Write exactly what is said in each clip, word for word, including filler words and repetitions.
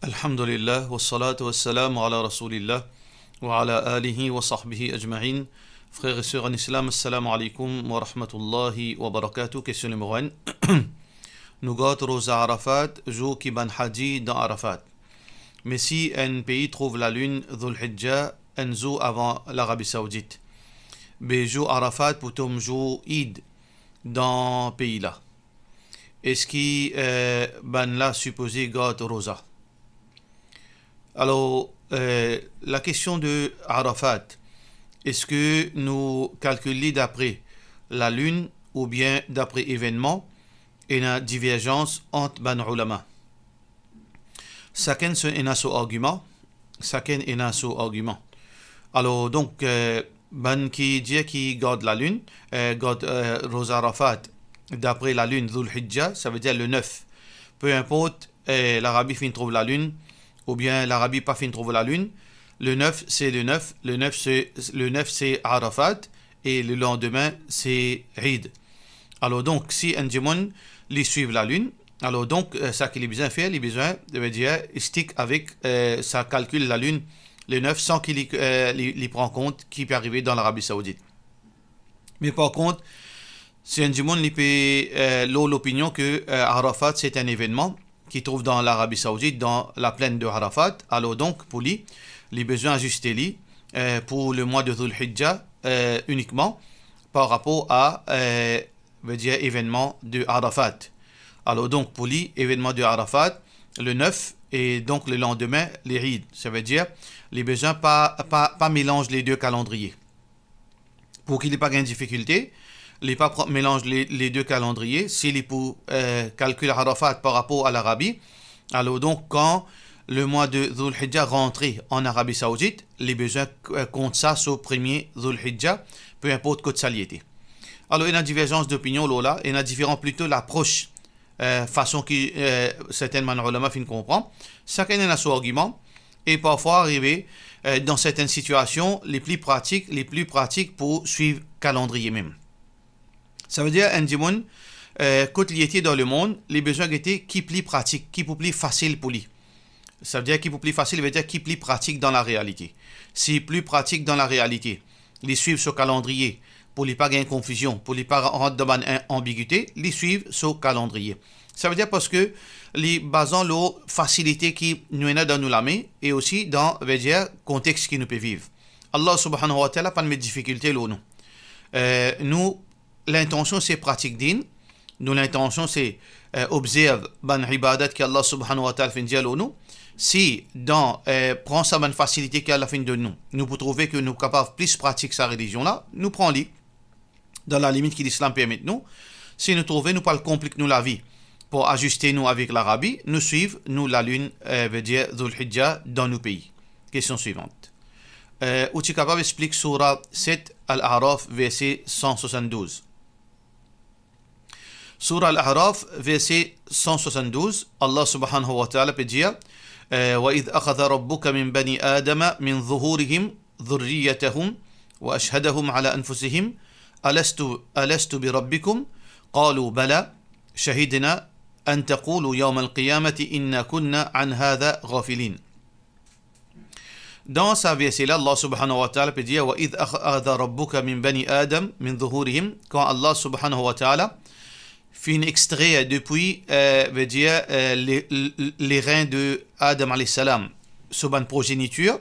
Alhamdulillah, wassalatu wassalamu ala Rasoulillah, wa ala alihi wa sahbihi ajma'in. Frères et sœurs en islam, assalamu alaikum wa rahmatullahi wa barakatuh. Kestion nimero enn. Nou gard roza Arafat zour ki bann haji dan Arafat. Me si enn pei trouv lalinn Dhul Hijja enn zour avan Larabi Saoudit, be zour Arafat pou tom zour Eid dan pei la, eski, eh, bann la sipoze gard roza? Alor, eh, lakestion de Arafat, eski nou kalkil li dapre lalinn oubien dapre evennman? Ena diverzans ant bann oulama. Sakenn so, ena so argiman, sakenn ena so argiman. Alor, donk, eh, bann ki dir ki gard lalinn, eh, gard, eh, roza Arafat dapre lalinn Dhul Hijja, savedir le nef. Pe inport, eh, Larabi finn trouv lalinn, oubien Larabi pa finn trouv lalinn, le nef, se le nef, le nef, se, le nef, se Arafat, e le landime, se Eid. Alor donk, si enn dimoun, li swiv lalinn, alor donk, eh, sa ki li bizin fer, li bizin, savedir, stick avek, eh, sa kalkil lalinn, le nef, san ki li, eh, li, li pran kont ki pe arive dan Larabi Saoudit. Me par kont, si enn dimoun, li pe, eh, lor lopinion ke, eh, Arafat, se enn evennman ki trouv dan Larabi Saoudit, dan laplenn de Arafat, alor donk, pou li, li bizin aziste li, eh, pou le mwa de Dhul Hijja, eh, inikman par rapor a, eh, vedir evennman de Arafat. Alor donk, pou li, evennman de Arafat, le nef, e donk le landime, le Eid. Savedir, li bizin pa, pa, pa melanz le de kalandriye. Pou ki li pa gagn difikilte, li pa pran, melanz le, le de kalandriye, si li pou, eh, kalkil Arafat par rapor a Larabi, alor donk, kan le mwa de Dhul Hijja rantre an Arabi Saoudit, li bizin, eh, kont sa so premie Dhul Hijja, pe inport kot sa li ete. Alor, ena diverzans dopinion lor la, ena diferan plito lapros, eh, fason ki, eh, sertenn bann oulama finn konpran. Sakenn ena so argiman, e parfwa arive, eh, dan sertenn sitiasion, li pli pratik, li pli pratik pou swiv kalandriye mem. Savedir, enn dimoun, eh, kot li ete dan lemond, li bizin gete ki pli pratik, ki pou pli fasil pou li. Savedir ki pou pli fasil, vedir ki pli pratik dan larealite. Si pli pratik dan larealite, li swiv so kalandriye, pou li pa gagn konfizion, pou li pa rant dan bann in-, anbigite, li swiv so kalandriye. Savedir parski li bazan lor fasilite ki nou ena dan nou lame, e osi dan, vedir, kontex ki nou pe viv. Allah Subhanahu wa Ta'ala pa'nn met difikilte lor nou. Eh, nou, lintansion se pratik din, nou lintansion se, eh, obzerv bann ibadat ki Allah Subhanahu wa Ta'ala finn dir lor nou. Si dan, eh, pran sa bann fasilite ki Allah finn donn nou, nou pou trouve ki nou kapav plis pratik sa relizion la, nou pran li dan lalimit ki Lislam permet nou. Si nou trouve nou pou al konplik nou lavi pou aziste nou avek Larabi, nou swiv nou lalinn, eh, vedir Dhul Hijja dan nou pei. Kestion swivant. Eh, ou ti kapav explik soura set Al-A'raf, verse san swasanndouz? Soura Al-A'raf, verse san swasanndouz, Allah Subhanahu wa Ta'ala pe dir, eh, "Wa idh akhadha rabbuka min bani Adama min zuhurihim dhurriyyatahum wa ashhadahum ala anfusihim, alastu, alastu bi rabbikum? Qalu bala, shahidna an taqulu yawmal qiyamati inna kunna an hadha ghafilin." Dan sa verse la, Allah Subhanahu wa Ta'ala pe dir, "Wa idh akhadha rabbuka min bani Adam min zuhurihim", kan Allah Subhanahu wa Ta'ala finn extrer depi, eh, vedir, eh, le, le, le rin de Adam alayhi salam, so bann progenitir,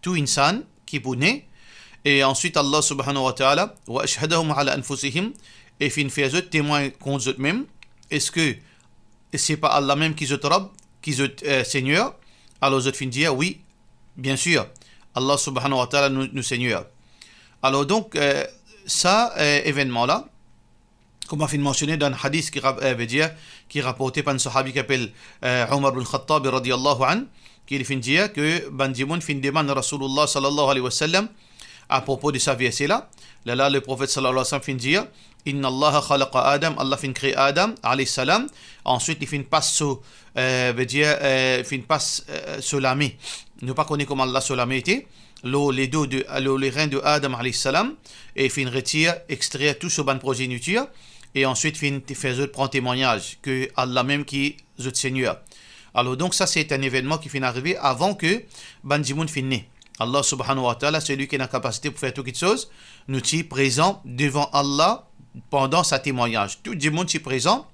tou insan ki pou ne, e answit Allah Subhanahu wa Ta'ala, "wa ashhadahum ala anfusihim", e finn fer zot temwagn kont zot mem, eski se pa Allah mem ki zot Rabb, ki zot, eh, Segner? Alor zot finn dir, "Wi, bien sir, Allah Subhanahu wa Ta'ala nou, nou Segner." Alor donk, eh, sa, eh, evennman la, kouma finn mansione dan hadis ki rap-, eh, vedir, ki raporte par enn sahabi ki apel, eh, Omar bin Khattab radiyallahu anhu, ki li finn dir ki bann dimoun finn demann Rasoulillah sallallahu alayhi wa sallam apropo de sa verse la. Lerla Leprofet sallallahu alayhi wa sallam finn dir, "Inna Allaha khalaqa Adam", Allah finn kre Adam alayhi salam, answit li finn pas so, eh, vedir, eh, finn pas, eh, so lame. Nou pa kone kouma Allah so lame ete, lor ledo de, lor le rin de Adam alayhi salam, e finn retir, extrer tou so bann progenitir, e answit finn fer zot pran temwagnaz ki Allah mem ki zot Segner. Alor, donk, sa se enn evennman ki finn arive avan ke bann dimoun finn ne. Allah subhanahu wa ta'ala, se li ki ena kapasite pou fer tou kiksoz. Nou ti prezan devan Allah pandan sa temwagnaz. Tou dimoun ti prezan.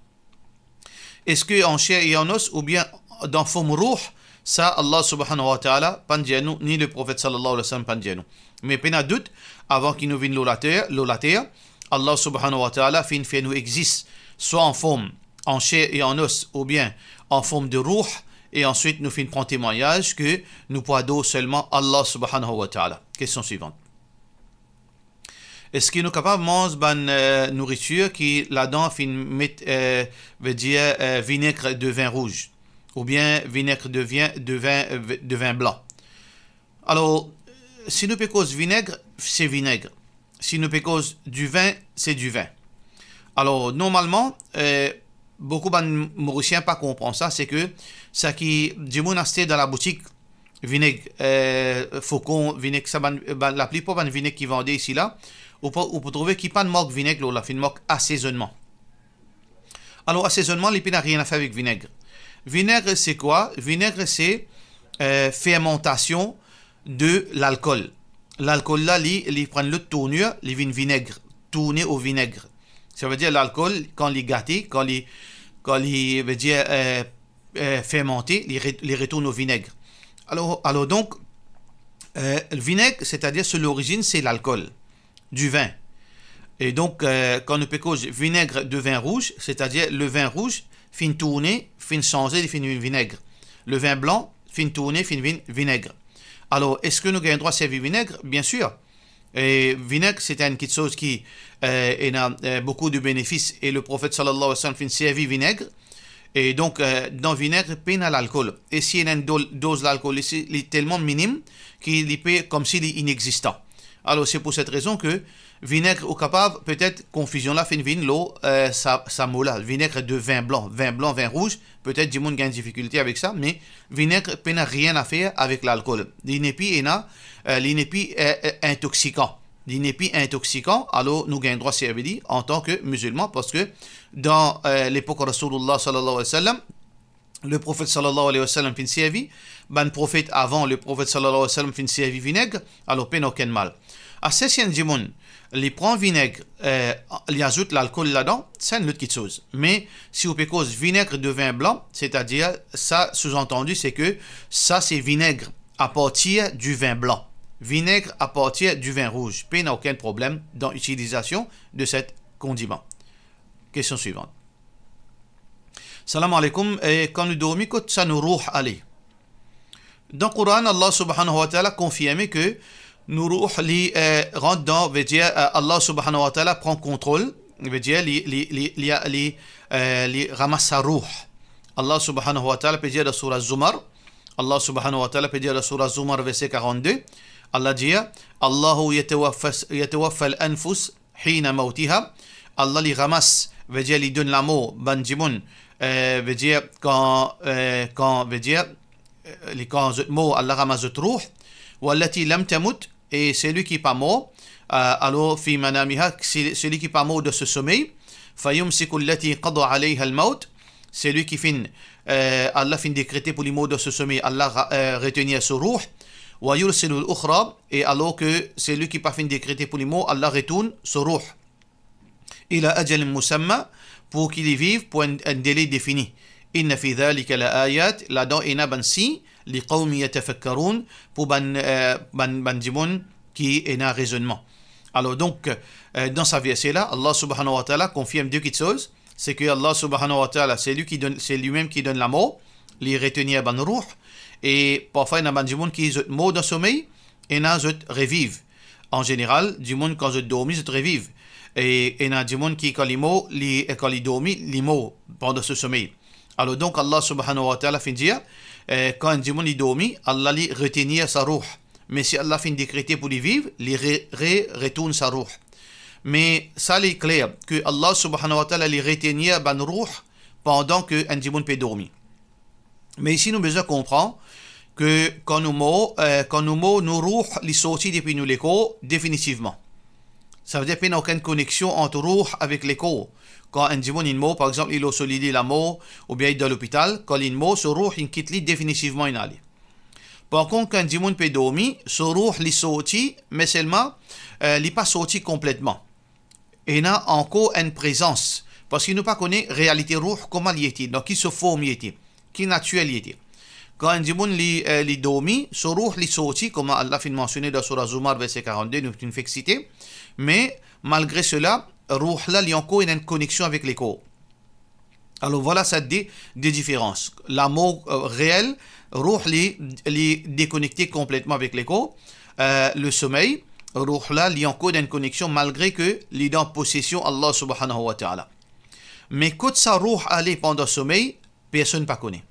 Eski an sher e an os oubien dan form rouh? Sa, Allah subhanahu wa ta'ala pa'nn dir nou, ni le Profet sallallahu alayhi wa sallam pa'nn dir nou. Me pena dout, avan ki nou vinn lor later, lor later, Allah subhanahu wa ta'ala finn fer nou exist, swa an form an sher e an os, oubien an form de rouh, e answit nou finn pran temwagnaz ke nou pou ador selman Allah subhanahu wa ta'ala. Kestion swivan. Eski nou kapav manz bann, eh, nouritir ki ladan finn met, eh, vedir, eh, vineg de vin rouz, oubien vineg de vin, de vin, eh, de vin blan? Alor, si nou pe koz vineg, se vineg. Si nou pe koz divin, se divin. Alor, normalman, eh, boukou bann Morisien pa konpran sa, se ke seki dimoun aste dan laboutik, vineg, eh, Faucon, vineg sa bann, bann, laplipar bann vineg ki vande isi la, ou pou, ou pou trouve ki pa'nn mark vineg lor la, finn mark asezonnman. Alor, asezonnman, li pena rien a fer avek vineg. Vineg, se kwa? Vineg, se, eh, fermantasion de lalkol. Lalkol la, li, li pran lot tournir, li vinn vineg, tourne o vineg. Savedir lalkol, kan li gate, kan li, kan li, vedir, eh, eh, fermante, li re-, li retourn o vineg. Alor, alor donk, eh, vineg, setadir so lorizinn se lalkol, divin. E donk, eh, kan nou pe koz vineg de vin rouz, setadir le vin rouz finn tourne, finn sanze, li finn vinn vineg. Le vin blan finn tourne, finn vinn vineg. Alor, eski nou gagn drwa servi vineg? Biensir. E vineg, se enn kiksoz ki, eh, ena, eh, boukou de benefis, e le Profet sallallahu alayhi wa sallam finn servi vineg. E donk, eh, dan vineg, pena lalkol. E si ena enn do-, doz lalkol, li, li telman minim ki li pe, koumsi li inexistan. Alor, se pou set rezon ke vineg, ou kapav, petet, konfizion la finn vinn lor, eh, sa, sa mo la, vineg de vin blan, vin blan, vin rouz, petet dimoun gagn difikilte avek sa, me vineg pena rien a fer avek lalkol. Li nepi ena, eh, li nepi, eh, eh, intoksikan. Li nepi intoksikan, alor nou gagn drwa servi li antan ke mizilman, parski dan, eh, lepok Rasoulillah sallallahu alayhi wa sallam, le Profet sallallahu alayhi wa sallam finn servi, bann profet avan le Profet sallallahu alayhi wa sallam finn servi vineg, alor pena okenn mal. Aster si enn dimoun, li pran vineg, eh, li azout lalkol ladan, sa enn lot kiksoz. Me si ou pe koz vineg de vin blan, setadir, sa souzantandi, se ke sa se vineg a partir di vin blan. Vineg a partir di vin rouz. Pena okenn problem dan itilizasion de set kondiman. Kestion swivan. Salam aleykoum. E kan nou dormi, kot sa nou rouh ale? Dan Koran, Allah subhanahu wa ta'ala konfirme ke nou rouh li, eh, rant dan, vedir, eh, Allah subhanahu wa ta'ala pran kontrol, vedir li, li, li, li, li, eh, li ramas sa rouh. Allah subhanahu wa ta'ala pe dir dan Soura Zumar, Allah subhanahu wa ta'ala pe dir dan Soura Zumar, verse quarante-deux, Allah dir, "Allahu yatawaffa, yatawaffa al-anfus hina mawtiha." Allah li ramas, vedir li donn lamor bann dimoun, eh, vedir kan, eh, kan, vedir, eh, li, kan zot mor, Allah ramas zot rouh. "Wallati lam tamut", e seli ki pa mor, eh, alor, "fi manamiha", se-, seli ki pa mor dan so somey, "fa yumsiku allati qada alayha al-mawt", seli ki finn, eh, Allah finn dekrete pou li mor dan so somey, Allah ra-, eh, retenir so rouh. "Wa yursilu al-ukhra", e alor ke seli ki pa finn dekrete pou li mor, Allah retourn so rouh. "Ila ajalin musamma", pou ki li viv pou enn, enn dele defini. "Inna fi dhalika la ayat", ladan ena bann sign, "li qawmin yatafakkarun", pou bann, eh, bann, bann dimoun ki ena rezonnman. Alor donk, eh, dan sa verse la, Allah subhanahu wa ta'ala konfirm de kiksoz, se ke Allah subhanahu wa ta'ala, se li ki donn, se limem ki donn lamor, li retenir bann rouh, e parfwa ena bann dimoun ki zot mor dan somey, ena zot reviv. An zeneral, dimoun kan zot dormi, zot reviv. E ena dimoun ki kan li mor, li, e kan li dormi, li mor pandan so somey. Alor donk, Allah subhanahu wa ta'ala finn dir, eh, kan enn dimoun li dormi, Allah li retenir sa rouh. Me si Allah finn dekrete pou li viv, li re-, re-, retourn sa rouh. Me sa li kler ke Allah subhanahu wa ta'ala li retenir bann rouh pandan ke enn dimoun pe dormi. Me isi nou bizin konpran ke kan nou mor, eh, kan nou mor, nou rouh li sorti depi nou lekor definitivman. Savedir pena okenn koneksion ant rouh avek lekor. Kan enn dimoun inn mor, par exanp, li lor so lili lamor, oubien li dan lopital, kan li inn mor, so rooh inn kit li definitivman, inn ale. Par kont, kan enn dimoun pe dormi, so rooh li sorti, me selman, eh, li pa sorti konpletman. Ena ankor enn prezans, parski nou pa kone realite rooh, kouma li ete, dan ki so form li ete, ki natir li ete. Kan enn dimoun li, eh, li dormi, so rooh li sorti, kouma Allah finn mansione dan Sourah Zumar, verse karannde, nou finn fek site, me malgre sela, rooh la, li ankor ena enn koneksion avek lekor. Alor, vwala sa de, de diferans. Lamor, eh, reel, rooh li, li dekonekte konpletman avek lekor. Eh, le somey, rooh la, li ankor ena enn koneksion, malgre ke li dan posesion Allah Subhanahu wa Ta'ala. Me kot sa rooh ale pandan somey, personn pa kone.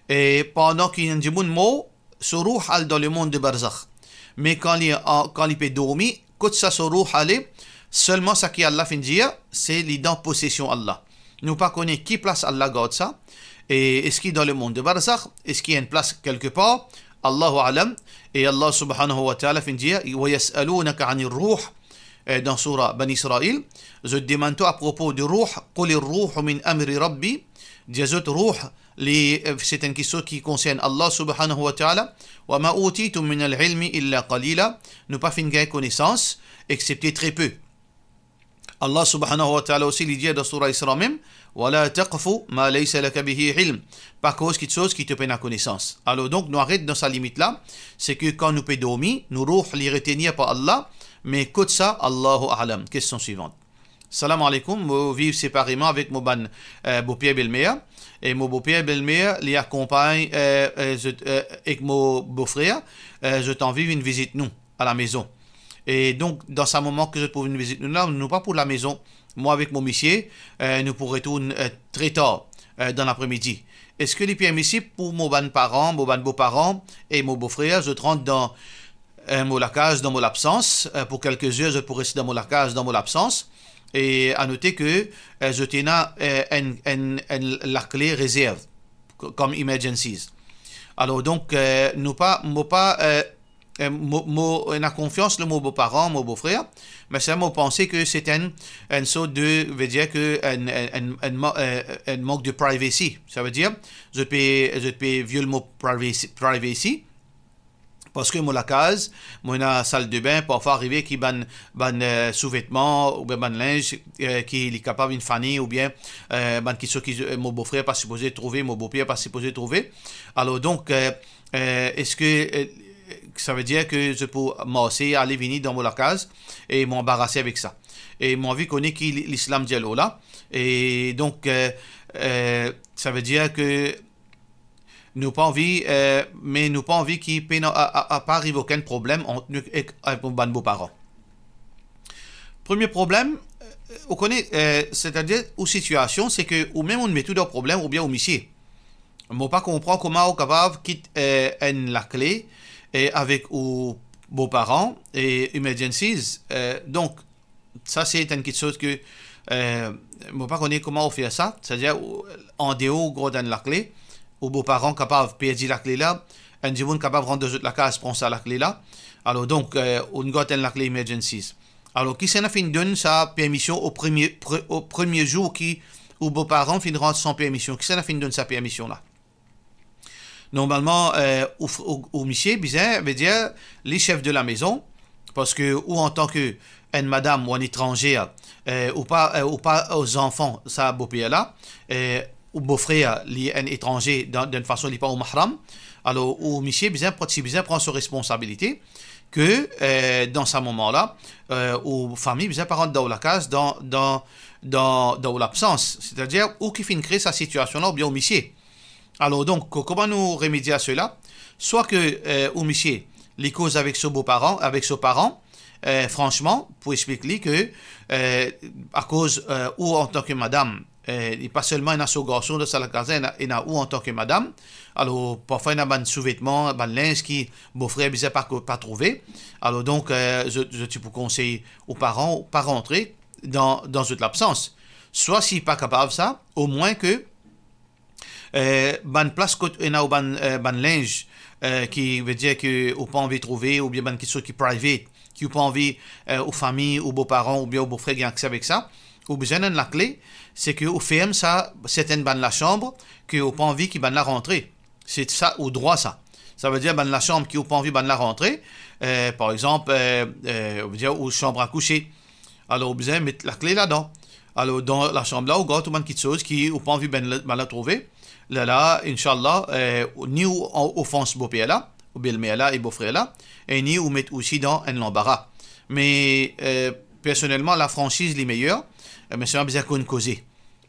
E pandan ki enn dimoun mor, so rooh al dan lemond de barzakh. Me kan li, an, kan li pe dormi, kot sa so rooh ale, selman sa ki Allah finn dir, se li dan posesion Allah. Nou pa kone ki plas Allah gard sa, e eski dan lemond de barzakh, eski enn plas kelkepar, Allahu a'lam. E Allah Subhanahu wa Ta'ala finn dir, "Wa yas'alunaka anir ruh", eh, dan Sourah Bani Israil, zot demann twa apropo de rooh, "Qulir ruhu min amri Rabbi", dir zot rooh, li, eh, se enn kiksoz ki konsern Allah Subhanahu wa Ta'ala, "Wa ma utitum minal ilmi illa qalila", nou pa finn gagn konesans, exsepte tre pe. Allah Subhanahu wa Ta'ala osi, li dir dan Sourah Isra mem, "Wa la taqfu ma laysa laka bihi ilm", pa koz kiksoz ki to pena konesans. Alor donk, nou aret dan sa limit la, se ke kan nou pe dormi, nou rooh li retenir par Allah, me kot sa, Allahu a'lam. Kestion swivant. Salam aleykoum, mo viv separeman avek mo bann, eh, bopier belmer, e mo bopier belmer li akonpagn, eh, eh, zot, eh, ek mo bofrer, eh, zot anvi vinn vizit nou a lamezon. E donk, dan sa moman ke zot pou vinn vizit nou la, nou pa pou lamezon. Mwa avek mo misie, eh, nou pou retourn, eh, tre tar, eh, dan lapremidi. Eski li permisib pou mo bann paran, mo bann boparan e mo bofrer, zot rant dan, eh, mo lakaz dan mo labsans, eh, pou kelke zour, zot pou res dan mo lakaz dan mo labsans. E a note ke, eh, zot ena, eh, enn, enn, enn lakle rezerv, ko-, kom emergencies. Alor donk, eh, nou pa, mo pa, eh, eh, mo, mo ena konfians lor mo boparan, mo bofrer, me selman mo panse ke se enn, enn sort de, vedir ke enn, enn, enn, enn ma-, eh, enn mank de privacy. Savedir, zot pe, zot pe viol mo privacy, privacy, parski mo lakaz, mo ena saldebin, parfwa arive ki bann, bann, eh, souvetman oubien bann linz, eh, ki li kapav inn fane, oubien, eh, bann kiksoz ki, eh, mo bofrer pa sipoze trouve, mo bopier pa sipoze trouve. Alor donk, eh, eh, eski, eh, savedir ke zot pou marse, ale vini dan mo lakaz, e mo anbarase avek sa. E mo anvi kone ki li-, lislam dir lor la. E donk, eh, eh, savedir ke nou pa anvi, eh, me nou pa anvi ki pena, a, a, a pa ariv okenn problem ant nou ek, avek mo bann boparan. Premie problem, eh, ou kone, eh, setadir ou sitiasion, se ke ou mem ou met ou dan problem oubien ou misie. Mo pa konpran kouma ou kapav kit, eh, enn lakle, eh, avek ou boparan e emergencies. Eh, donk, sa se enn kiksoz ke, eh, mo pa kone kouma ou fer sa, setadir ou, andeor ou gard enn lakle, ou boparan kapav perdi lakle la, enn dimoun kapav rant dan zot lakaz, pran sa lakle la. Alor donk, eh, ou gard enn lakle emergencies. Alor, kisannla finn donn sa permision o premie, pre-, o premie zour ki ou boparan finn rant san permision? Kisannla finn donn sa permision la? Normalman, eh, ou fr-, ou, ou misie bizin, vedir, li sef de lamezon, parski ou antan ke enn madam ou enn etranzer, eh, ou pa, eh, ou pa ou zanfan sa bopier la, eh, ou bofrer, li enn etranze, dan, dan enn fason li pa ou mahram, alor ou misie bizin pran, ti bizin pran so responsabilite, ke, eh, dan sa moman la, eh, ou fami bizin pa rant dan ou lakaz, dan, dan, dan, dan ou labsans. Setadir, ou ki finn kre sa sitiasion la, oubien ou misie. Alor donk, ko-, kouma nou remedie a sela? Swa ke, eh, ou misie, li koz avek so boparan, avek so paran, eh, fransman, pou explik li ke, eh, akoz, eh, ou antan ke madam, eh, li pa selman ena so garson dan sa lakaz la, ena, ena ou antan ke madam. Alor, parfwa ena bann souvetman, bann linz ki bofrer bizin pa ko-, pa trouve. Alor donk, eh, zot, zot ti pou konsey ou paran, pa rantre dan, dan zot labsans. Swa si pa kapav sa, omwin ke, eh, bann plas kot ena ou bann, eh, bann linz, eh, ki vedir ke ou pa anvi trouve, oubien bann kiksoz ki private, ki ou pa anvi, eh, ou fami, ou boparan, oubien ou bofrer gagn akse avek sa, Ou bizin enn lakle, seki ou ferm sa, sertenn bann lasam ki ou pa anvi ki bann la rantre. Se sa ou drwa sa. Savedir bann lasam ki ou pa anvi bann la rantre, eh, par exanp, eh, eh, ou dir ou sanm a kouse. Alor, ou bizin met lakle ladan. Alor, dan lasam la, ou gard tou bann kiksoz ki ou pa anvi bann la, bann la trouve. Lerla, inshallah, eh, ni ou ofans boper la, ou belmer la e bofrer la, e ni ou met osi dan enn lanbara. Me, eh, personelman, lafransiz li meyer, eh, me selman bizin konn koze.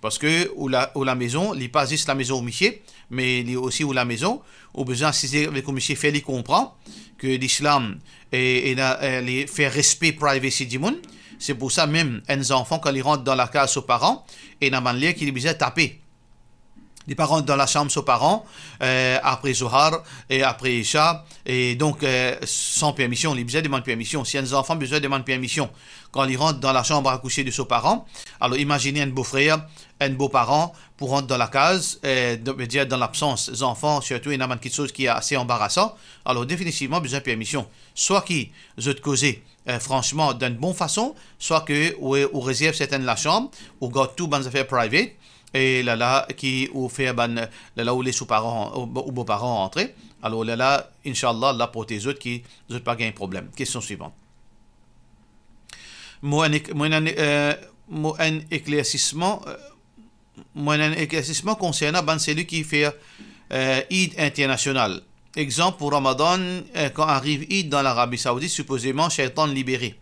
Parski ou la, ou lamezon, li pa zis lamezon ou misie, me li osi ou lamezon, ou bizin asize avek ou misie, fer li konpran ki lislam e, e na, e li fer respe privacy dimoun. Se pou sa mem enn zanfan, kan li rant dan lakaz so paran, ena bann ler ki li bizin tape. Li pa rant dan lasam so paran, eh, apre Zohar e apre Isha, e donk, eh, san permision, li bizin demann permision. Si enn zanfan bizin demann permision kan li rant dan lasanm a kouse de so paran, alor imazine enn bofrer, enn boparan pou rant dan lakaz, eh, dan, vedir dan labsans zanfan, sirtou ena bann kiksoz ki ase anbarasan, alor definitivman bizin permision. Swa ki zot koze, eh, fransman, dan enn bon fason, swa ki ou, ou rezerv sertenn lasam, ou gard tou bann zafer private, e lerla ki ou fer bann, lerla ou les ou paran, ou, ou boparan rantre. Alor lerla, inshallah, Allah protez zot ki zot pa gagn problem. Kestion swivan. Mo enn ek-, mo enn, eh, mo enn eklersisman, eh, mo enn eklersisman konsernan bann seli ki fer, eh, Eid internasional. Exanp, pou Ramadan, eh, kan ariv Eid dan Larabi Saoudit, sipozeman, Shaitan libere.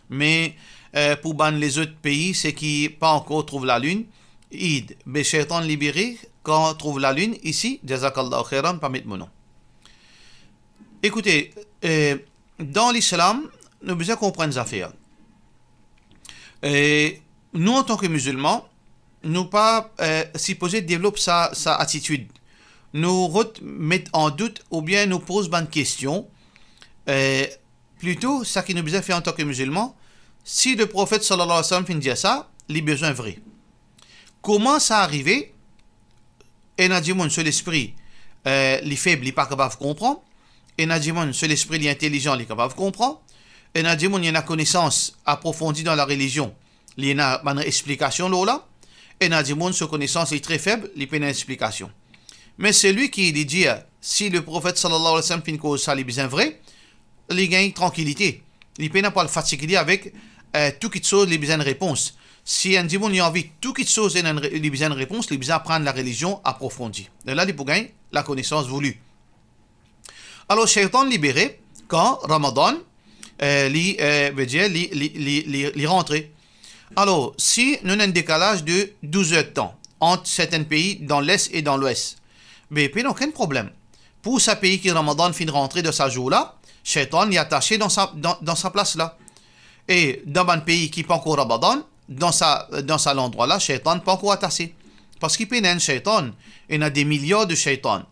Me, eh, pou bann lezot pei, seki pa ankor trouv lalinn, Eid, be Shaitan libere kan trouv lalinn isi, jazakallahu khairan, pa met mo non. Ekoute, eh, dan Lislam, nou bizin konprann zafer. E nou, antan ki mizilman, nou pa, eh, sipoze devlop sa, sa atitid. Nou rod met an dout oubien nou poz bann kestion, eh, plito, seki nou bizin fer antan ki mizilman, si Leprofet, sallallahu alayhi wa sallam, finn dir sa, li bizin vre. Kouma sa arive? Ena dimoun so lespri, eh, li feb, li pa kapav konpran. Ena dimoun so lespri li intelizan, li kapav konpran. Ena dimoun li ena konesans aprofondi dan larelizion, li ena bann explikasion lor la. Ena dimoun so konesans li tre feb, li pena explikasion. Me selwi ki li dir, si Leprofet, sallallahu alayhi wa sallam, finn koz sa, li bizin vre, li gagn trankilite. Li pena pou al fatig li avek, eh, tou kiksoz li bizin repons. Si enn dimoun li anvi tou kiksoz ena enn re-, li bizin repons, li bizin aprann larelizion aprofondi. Lerla li pou gagn lakonesans vouli. Alor, Shaitan libere kan Ramadan, eh, li, eh, vedir li, li, li, li, li rantre. Alor, si nou ena enn dekalaz de douz er de tan ant sertenn pei dan Les e dan Lwes, be pena okenn problem. Pou sa pei ki Ramadan finn rantre dan sa zour la, Shaitan li atase dan sa, dan, dan sa plas la. E dan bann pei ki pankor Ramadan, dan sa, dan sa landrwa la, Shaitan pankor atase. Parski pena enn Shaitan, ena de miliar de Shaitan.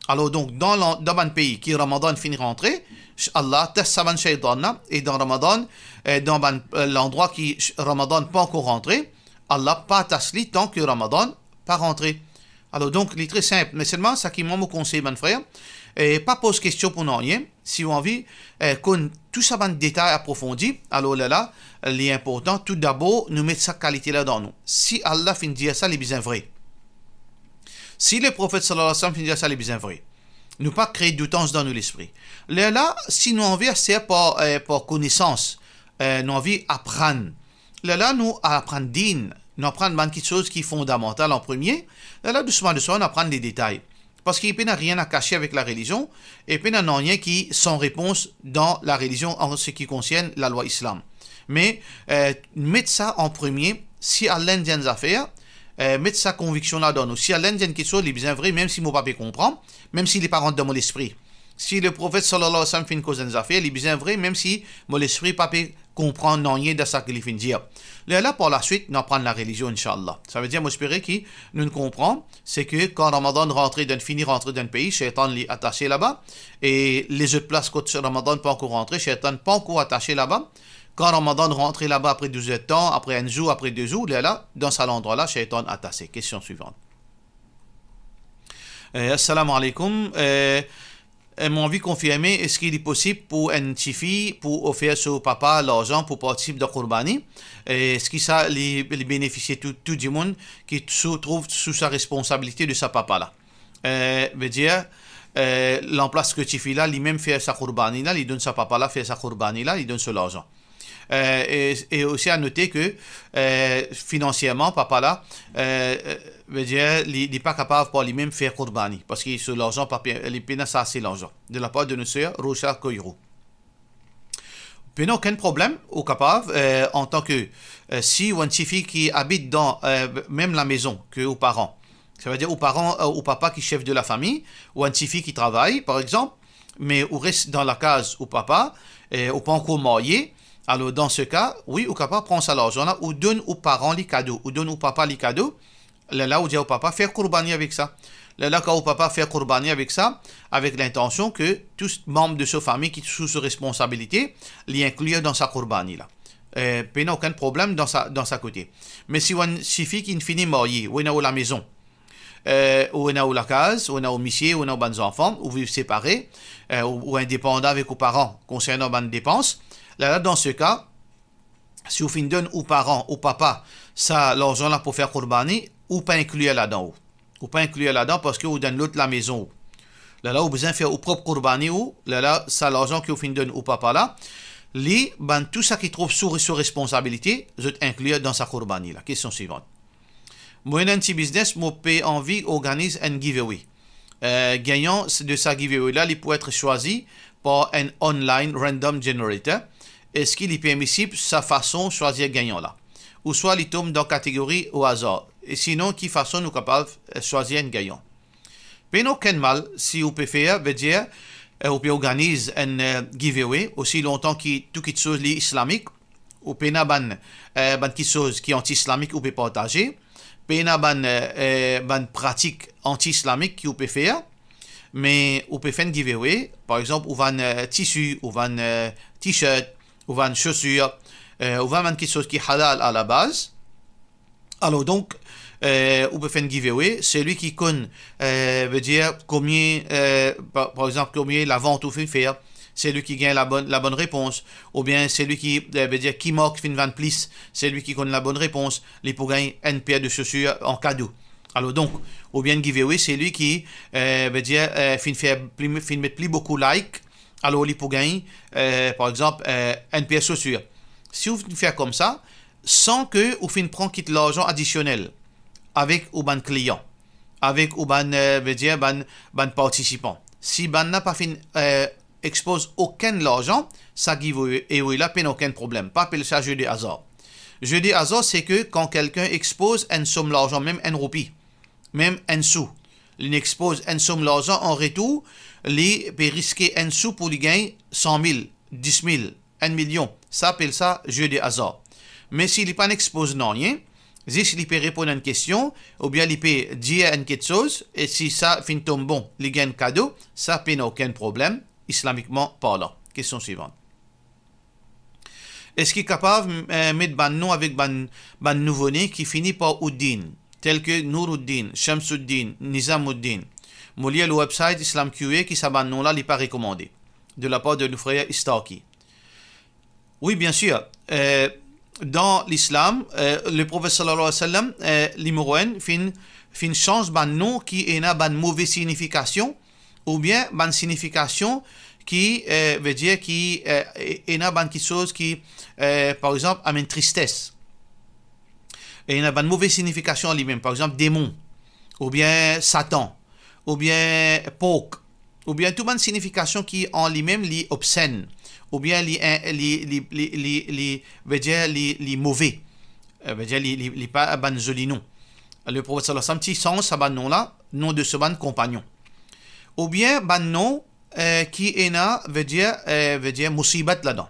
Alor donk, dan lan-, dan bann pei ki Ramadan finn rantre, sh-, Allah atas sa bann Shaitan la, e dan Ramadan, eh, dan bann, eh, landrwa ki sh-, Ramadan pankor rantre, Allah pa atas li tan ki Ramadan pa rantre. Alor donk, li tre sinp, me selman seki mwa mo konsey bann frer, eh, pa poz kestion pou nanye. Si ou anvi, eh, konn tou sa bann detay aprofondi, alor lerla, li inportan, toudabor, nou met sa kalite la dan nou. Si Allah finn dir sa, li bizin vre. Si Leprofet, sallallahu alayhi wa sallam, finn dir sa, li bizin vre. Nou pa kree doutans dan nou lespri. Lerla, si nou anvi aster par, eh, par konesans, eh, nou anvi aprann, lerla nou al aprann din, nou aprann bann kiksoz ki fondamantal an premie, lerla dousman, dousman, nou aprann le detay. Parski pena rien a kase avek larelizion, e pena nanye ki san repons dan larelizion an seki konsern lalwa Islam. Me, eh, met sa an premie, si Allah inn dir enn zafer, eh, met sa konviksion la dan nou. Si Allah inn dir enn kiksoz, li bizin vre, mem si mo pa pe konpran, mem si li pa rant dan mo lespri. Si Leprofet, sallallahu alayhi wa sallam, finn koz enn zafer, li bizin vre, mem si mo lespri pa pe konpran nanye dan sa ki li finn dir. Lerla, par laswit, nou aprann larelizion, inshallah. Savedir, mo espere ki nou konpran, seki kan Ramadan rantre dan, fini rantre dan pei, Shaitan li atase laba, e lezot plas kot Ramadan pankor rantre, Shaitan pankor atase laba. Kan Ramadan rantre laba apre douz er de tan, apre enn zour, apre de zour, lerla, dan sa landrwa la, Shaitan atase. Kestion swivan. Eh, assalamu alaikum. Eh, Eh, mo anvi konfirme, eski li posib pou enn tifi pou ofer so papa larzan pou partisip dan kourbani? Eh, eski sa li, li benefisie tou, tou dimoun ki sou, trouv sou sa responsabilite de sa papa la? Eh, vedir, eh, lanplas ke tifi la, limem fer sa kourbani la, li donn sa papa la fer sa kourbani la, li donn so larzan. Eh, e, e osi a note ke, eh, finansierman, papa la, eh, eh, vedir, li, li pa kapav par limem fer kourbani, parski so larzan pa pe-, li pena sa ase larzan. De lapar de nou ser Rosa Koirou. Pena okenn problem, ou kapav, eh, antan ke, eh, si ou enn tifi ki abit dan, eh, mem lamezon ke ou paran, savedir ou paran, eh, ou papa ki sef de lafami, ou enn tifi ki travay, par exanp, me ou res dan lakaz ou papa, eh, ou pa ankor marye, alor dan se ka, wi, ou kapav pran sa larzan la, ou donn ou paran li kado, ou donn ou papa li kado, lerla ou dir ou papa fer kourbani avek sa. Lerla kan ou papa fer kourbani avek sa, avek lintansion ke tou manm de so fami ki sou so responsabilite, li inklir dan sa kourbani la. Eh, pena okenn problem dan sa, dan sa kote. Me si ou enn tifi ki fini marye, ou ena ou lamezon, eh, ou ena ou lakaz, ou ena ou misie, ou ena ou bann zanfan, ou viv separe, eh, ou, ou indepandan avek ou paran konsernan bann depans, lerla dan se ka, si ou finn donn ou paran, ou papa, sa larzan la pou fer kourbani, ou pa inklir ladan ou. Ou pa inklir ladan parski ou dan lot lamezon ou. Lerla ou bizin fer ou prop kourbani ou, lerla sa larzan ki ou finn donn ou papa la, li, bann tou sa ki trouv sou, sou responsabilite, zot inklir dan sa kourbani la. Kestion swivan. Mo ena enn ti biznes, mo pe anvi organiz enn giveaway. Eh, gagnan de sa giveaway la, li pou et swazi par enn online random generator. Eski li permisib sa fason swazir gagnan la? Ouswa li tom dan kategori o azar? E sinon, ki fason nou kapav, eh, swazir enn gagnan? Pena okenn mal si ou pe fer, vedir, eh, ou pe organiz enn, eh, giveaway, osi lontan ki tou kitsoz li islamik, ou pena bann, eh, bann kitsoz ki anti-islamik ou pe partaze, pena bann, eh, eh, bann pratik anti-islamik ki ou pe fer, me ou pe fer enn giveaway, par exanp, ou vann, eh, tisi, ou vann, eh, t-shirt, ou vann sosir, eh, ou vann bann kitsoz ki halal a la baz. Alor donk, eh, ou pe fer enn giveaway, selwi ki konn, eh, vedir konbien, eh, par, par exanp, konbien lavant ou finn fer, selwi ki gagn labonn, labonn repons, oubien selwi ki, eh, vedir ki mark finn vann plis, selwi ki konn labonn repons, li pou gagn enn per de sosir an kado. Alor donk, oubien enn giveaway, selwi ki, eh, vedir, eh, finn fer pli, finn met pli boukou like, alor li pou gagn, eh, par exanp, eh, enn per sosir. Si ou finn fer koumsa, san ke ou finn pran kit larzan adisionel avek ou bann klian, avek ou bann, eh, vedir bann, bann partisipan. Si bannla pa finn, eh, expoz okenn larzan, sa giveaway la pena okenn problem. Pa apel sa jeu de hasard. Jeu de hasard, se ke kan kelkenn expoz enn som larzan, mem enn roupi, mem enn sou, li expoz enn som larzan, an retour, li pe riske enn sou pou li gagn san mil, dis mil, enn milion. Sa apel sa jeu de hasard. Me si li pa expoz nanye, zis li pe reponn enn kestion, oubien li pe dir enn kiksoz, e si sa finn tom bon, li gagn kado, sa pena okenn problem, islamikman parlan. Kestion swivan. Eski kapav, eh, met bann nom avek bann, bann nouvo ne ki fini par Uddin, tel ke Nouruddin, Shamsuddin, Nizamuddin? Mo lir lor website Islam Q A ki sa bann nom la li pa rekomande, de lapar de nou frer Istarki. Wi, bien sir. Eh, dan Lislam, eh, Leprofet sallallahu alayhi wa sallam, eh, limero enn, finn, finn sanz bann nom ki ena bann move signifikasion, oubien bann signifikasion ki, eh, vedir ki, eh, ena bann kiksoz ki, eh, par exanp, amenn tristes. E ena bann move signifikasion limem, par exanp, demon, oubien Satan, oubien pork, oubien tou bann signifikasion ki an limem li obsenn, oubien li, li, li, li, li, li, vedir li, li move. Eh, vedir li, li, li pa bann zoli nom. Leprofet sallallahu alayhi wa sallam ti sanz sa bann nom la, nom de so bann konpagnon. Oubien bann nom, eh, ki ena, vedir, eh, vedir mousibat ladan,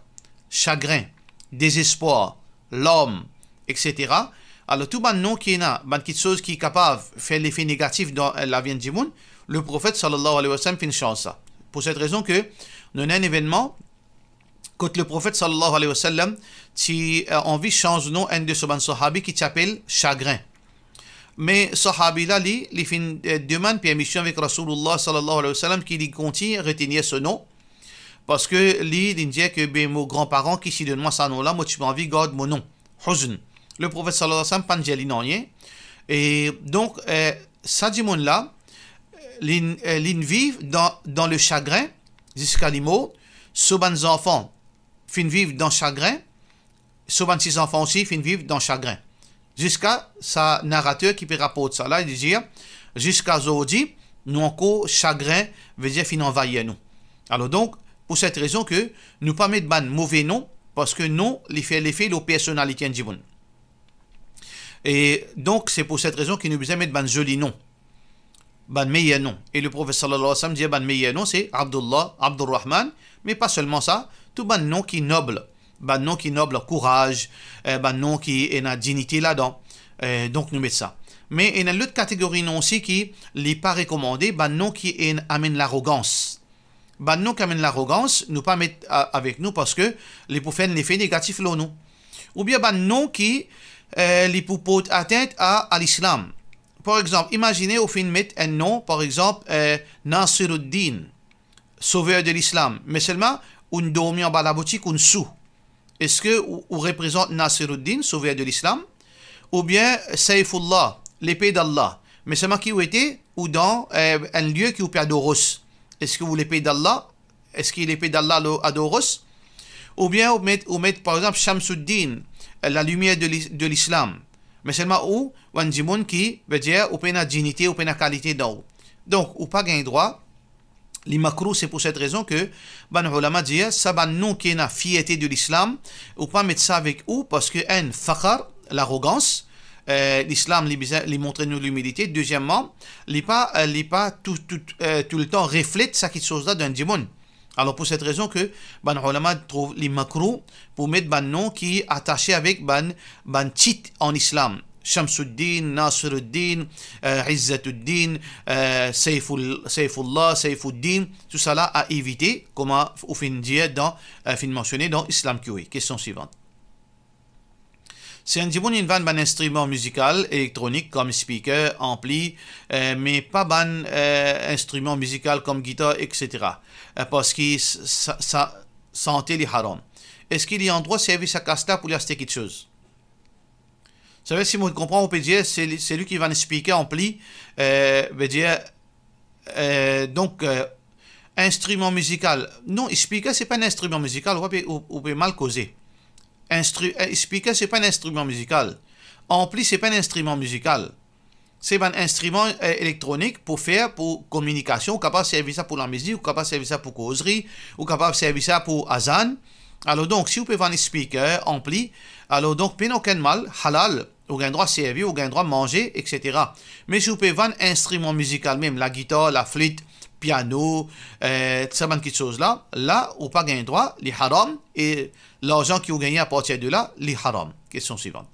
sagrin, dezespwar, larm, et cetera. Alor, tou bann nom ki ena bann kiksoz ki kapav fer lefe negatif dan, eh, lavi enn dimoun, Leprofet sallallahu alayhi wa sallam finn sanz sa. Pou set rezon ke nou ena enn evennman kot Leprofet sallallahu alayhi wa sallam ti, eh, anvi sanz nom enn de so bann sahabi ki ti apel Sagrin. Me sahabi la, li, li finn, eh, demann permision avek Rasoulillah sallallahu alayhi wa sallam ki li kontign retenir so nom, parski li, li dir ke, be, mo granparan ki ti donn mwa sa nom la, mo ti pa anvi gard mo nom. Huzn. Leprofet sallallahu alayhi wa sallam pa'nn dir li nanye. E donk, eh, sa dimoun la, li, eh, linn viv dan, dan le sagrin ziska li mor, so bann zanfan finn viv dan sagrin, so bann ti zanfan osi finn viv dan sagrin. Ziska sa narater ki pe raport sa la, li dir, ziska zordi, nou ankor sagrin, vedir finn anvayir nou. Alor donk, pou set rezon ke nou pa met bann move nom, parski nom, li fer lefe lor personalite enn dimoun. E donk, se pou set rezon ki nou bizin met bann zoli nom, bann meyer nom. E Leprofet sallallahu alayhi wa sallam dir bann meyer nom se Abdullah, Abdurrahman, me pa selman sa, tou bann nom ki nob, bann nom ki nob, kouraz, eh, bann nom ki ena dignite ladan. Eh, donk nou met sa. Me ena lot kategori nom osi ki li pa rekomande, bann nom ki ena, amenn larogans. Bann nom ki amenn larogans, nou pa met a-, avek nou, parski li pou fer enn lefe negatif lor nou. Oubien bann nom ki, eh, li pou port atint a, a lislam. Par exanp, imazine ou finn met enn nom, par exanp, eh, Nasiruddin, Sauveur de l'Islam. Me selman, ou'nn dormi anba laboutik, ou'nn sou. Eski ou, ou reprezant Nasiruddin, Sauveur de l'Islam? Oubien Saifullah, L'épée d'Allah? Me selman ki ou ete, ou dan, eh, enn lie ki ou pe ador ros. Eski ou L'épée d'Allah? Eski L'épée d'Allah lo-, ador ros? Oubien ou met, ou met, par exanp, Shamsuddin, eh, la lumière de l'is-, de l'islam. Me selman ou, ou enn dimoun ki, vedir, ou pena dignite, ou pena kalite dan ou. Donk, ou pa gagn drwa, li makrouh. Se pou set rezon ke bann oulama dir, sa bann nom ki ena fierte de l'islam, ou pa met sa avek ou, parski enn, fakhar, larogans, eh, l'islam, li bizin, li montre nou limilite. Dezieman, li pa, eh, li pa tou, tou, eh, toultan reflet sa kiksoz la dan enn dimoun. Alor, pou set rezon ke bann oulama trouv li makrouh pou met bann nom ki atase avek bann, bann tit an islam. Shamsuddin, Nasiruddin, eh, Izzatuddin, eh, Saiful-, Saifullah, Saifuddin, tousala a evite, kouma ou finn dir dan, eh, finn mansione dan Islam Q A. Kestion swivan. Si enn dimoun inn vann bann instriman mizikal elektronik kom speaker, anpli, eh, me pa bann, eh, instriman mizikal kom gitar, et cetera, eh, parski s-, sa, sa, sante li haram. Eski li andrwa servi sa kas la pou li aste kiksoz? Savedir, si mo konpran, ou pe dir, se li, se li ki vann speaker, anpli, eh, vedir, eh, donk, eh, instriman mizikal. Non, speaker, se pa enn instriman mizikal, ou pe, ou, ou pe mal koze. Instri-, eh, speaker, se pa enn instriman mizikal. Anpli, se pa enn instriman mizikal. Se bann instriman, eh, elektronik pou fer, pou kominikasion. Ou kapav servi sa pou lamizik, ou kapav servi sa pou kozri, ou kapav servi sa pou azan. Alor donk, si ou pe vann speaker, anpli, alor donk, pena okenn mal, halal, ou gagn drwa servi, ou gagn drwa manze, et cetera. Me si ou pe vann instriman mizikal mem, lagitar, laflit, piano, eh, sa bann kiksoz la, la, ou pa gagn drwa, li haram, e larzan ki ou gagne apartir de la, li haram. Kestion swivan.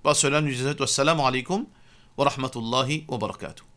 Par sela, nou dir zot, wassalamu alaikum wa rahmatullahi wa barakatuh.